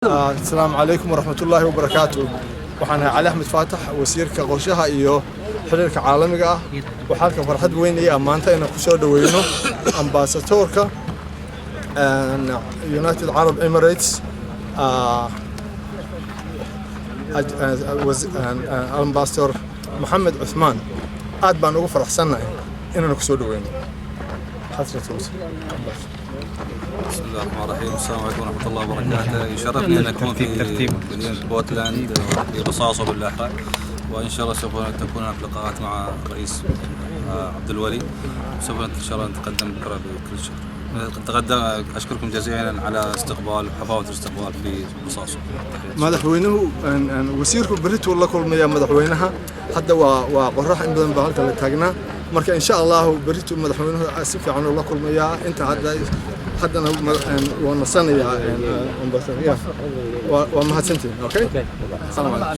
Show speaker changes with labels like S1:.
S1: Asalaamu calaykum waraxmatullaahi wabarakaatu. Waxaan ahay Cali Axmed Faatax, wasiirka qorshaha iyo xiriirka caalamiga ah. Waxaa halkan farxad weyn iyo ammaanta inaan kusoo dhaweyno ambassadorka United Arab Emirates, Ambassador Maxamed Cuthmaan. Aad baan ugu faraxsannahay inaanu kusoo dhaweyno.
S2: بسم الله الرحمن الرحيم، السلام عليكم ورحمة الله وبركاته. يشرفني أن أكون في مدينة بوتلاند، في بصاصة بالأحرى، وإن شاء الله سوف تكون هناك لقاءات مع الرئيس عبد الولي. سوف إن شاء الله نتقدم بكرة بكل شيء نتقدم. أشكركم جزيلا على استقبال حفاوة الاستقبال في بصاصة.
S1: Madaxweynuhu, wasiirku berrituu la kulmaya madaxweynaha. Hadda waa qorax, in badan baa halka la taagnaa. Marka insha Allahu berrituu madaxweynuhu si fiican ula kulmayaa. Inta hadda haddana waa nasanayaa. Waa mahadsantihin. Okay, salaam calaykum.